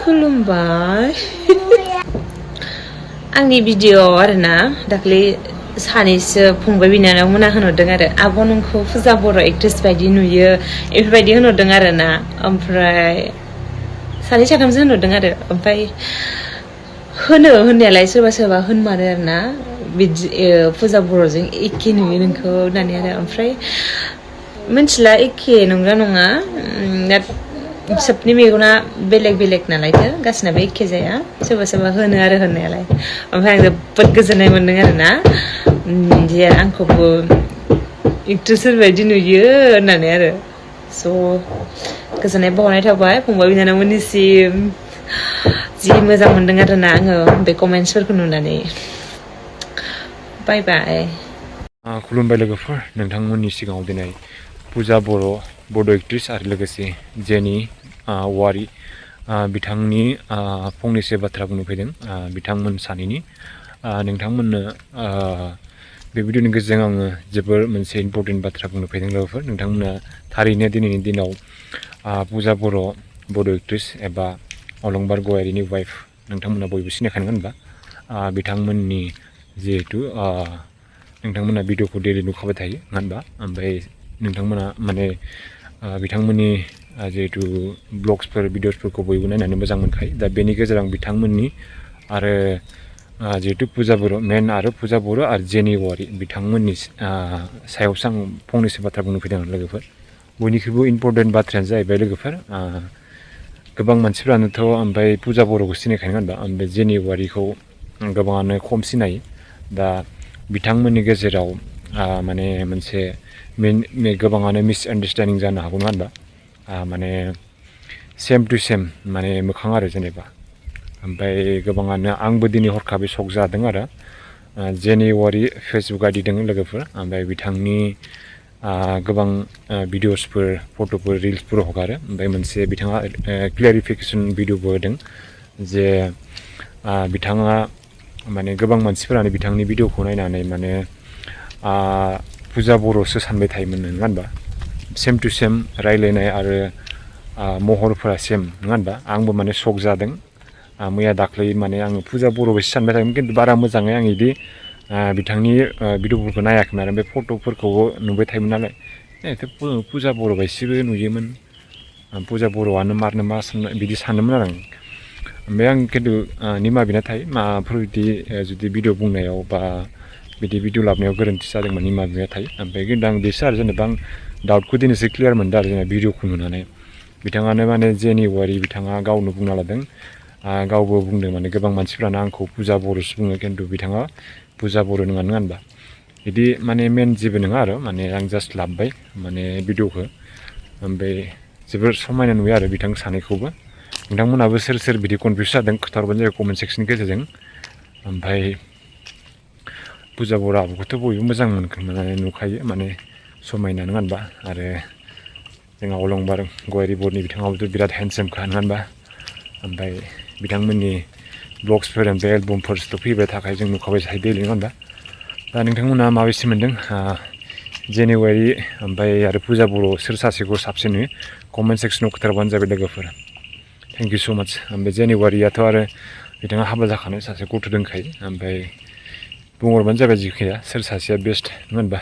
खुलुमबाय आंनि भिडिअ आरोना दाख्लै सानैसो फंबाय बिनानाव मोना होनहरदों आरो आब' नोंखौ फुजा बर' एक्ट्रेस बायदि नुयो बेफोरबायदि होनहरदों आरोना ओमफ्राय सानै साथामसो होनहरदों आरो ओमफ्राय होननायालाय सोरबा सोरबा होनमारो आरोना बिदि फुजा बर'जों एखे नुयो नोंखौ होननानै आरो ओमफ्राय मिथिला एखे नंगौना नङा सबनि मेगना बेलेग बेलेग नालायथो गासिनाबो एखे जाया सोरबा सोरबा होनो आरो होननायालाय ओमफ्राय आं जोबोद गोजोननाय मोन्दों आरोना जे आंखौबो एक्ट्रेसफोर बायदि नुयो होननानै आरो स' गोजोननाय बावनाय थाबाय फंबाय बिनानावमोननिसिम जि मोजां मोन्दों आरोना आङो बे कमेन्ट्सफोरखौ नुनानै बाय बाय खुलुमबाय लोगोफोर नोंथांमोननि सिगाङाव दिनै पुजा बर' बड' एक्ट्रेस आरो लोगोसे जेनि वारि बिथांनि फंनैसो बाथ्रा बुंनो फैदों बिथांमोन सानैनि नोंथांमोननो बे भिडिअनि गेजेरजों आङो जोबोर मोनसे इम्परटेन्ट बाथ्रा बुंनो फैदों लोगोफोर नोंथांमोना थारैनो दिनैनि दिनाव पुजा बर' बड' एक्ट्रेस एबा अलंबार गयारिनि वाइफ नोंथांमोना बयबो सिनायखानांगोन होनबा बिथांमोननि जिहेथु नोंथांमोना भिडिअखौ डेलि नुखाबाय थायो नङा होनबा ओमफ्राय नोंथांमोना माने बिथांमोननि जिहेतु ब्लग्सफोर भिडिअसफोरखौ बयबो नायनानै मोजां मोनखायो दा बेनि गेजेराव बिथांमोननि आरो जिहेतु पुजा बर' मेन आरो पुजा बर' आरो जेनि वारि बिथांमोननि सायावसो आं फंनैसो बाथ्रा बुंनो फैदों लोगोफोर बयनिख्रुइबो इम्परटेन्ट बाथ्रायानो जाहैबाय लोगोफोर गोबां मानसिफ्रानोथ' ओमफ्राय पुजा बर'खौ सिनायखायो होनबा ओमफ्राय जेनि वारिखौ गोबाङानो खम सिनायो दा बिथांमोननि गेजेराव माने मोनसे गोबाङानो मिसआन्डारस्टेन्डिं जानो हागौ नङा होनबा माने सेम टु सेम माने मोखां आरो जेनेबा ओमफ्राय गोबाङानो आंबो दिनै हरखाबै शक जादों आरो जेनि वारि फेसबुक आइडि दङ लोगोफोर ओमफ्राय बिथांनि गोबां भिडिअसफोर फट'फोर रिल्सफोर हगारो ओमफ्राय मोनसे बिथाङा क्लेरिफिकेसन भिडिअबो होदों जे बिथाङा माने गोबां मानसिफोरानो बिथांनि भिडिअखौ नायनानै माने पुजा बर'सो सानबाय थायोमोन नङा होनबा सेम टु सेम रायलायनाय आरो महरफोरा सेम नङा होनबा आंबो माने शक जादों मैया दाख्लै माने आङो पुजा बर'बायसो सानबाय थायोमोन खिन्थु बारा मोजाङै आं बिदि बिथांनि भिडिअफोरखौ नायाखैमोन आरो बे फट'फोरखौबो नुबाय थायोमोन नालाय पुजा बर'बायसोबो नुयोमोन पुजा बर'आनो मारनो मा बिदि सानदोंमोन आरो आं ओमफ्राय आं खिन्थु निमा बिना थायो माबाफोर बिदि जुदि भिडिअ बुंनायाव बा बिदि भिडिअ लाबोनायाव गोरोन्थि जादोंमोन निमा बिना थायो ओमफ्राय खिन्थु आं बेसो आरो जेनेबा आं डाउटखौ दिनैसो क्लियार मोनदों आरो जेनेबा भिडिअखौ नुनानै बिथाङानो माने जेनि वारि बिथाङा गावनो बुंना लादों गावबो बुंदों माने गोबां मानसिफ्रानो आंखौ पुजा बर'सो बुङो खिन्थु बिथाङा पुजा बर' नङा नङा होनबा बिदि माने मेन जेबो नङा आरो माने आं जास्ट लाबोबाय माने भिडिअखौ ओमफ्राय जोबोर समायना नुयो आरो बिथां सानैखौबो नोंथांमोनाबो सोर सोर बिदि कनफिउस जादों खोन्थाहरबानो जाबाय कमेन्ट सेक्सननि गेजेरजों ओमफ्राय पुजा बर' आब'खौथ' बयबो मोजां मोननानै नुखायो माने समायना नङा होनबा आरो जोंहा अलंबार गयारि बर'नि बिथाङाबोथ' बिराद हेन्डसामखा नङा होनबा ओमफ्राय बिथांमोननि ब्लग्सफोर ओमफ्राय एलबामफोरसोथ' फैबाय थाखाय जों नुखाबाय थायो दैलि नङा होनबा दा नोंथांमोना माबायदि मोन्दों जेनुवारि ओमफ्राय आरो पुजा बर' सोर सासेखौ साबसिन नुयो कमेन्ट सेक्सनाव खोन्थाहरबानो जाबाय लोगोफोर थेंक इउ स' माच ओमफ्राय जेनुवारियाथ' आरो बिथाङा हाबा जाखानाय सासे गथ' दंखायो ओमफ्राय बुंहरबानो जाबाय जिखिया सोर सासेया बेस्ट नङा होनबा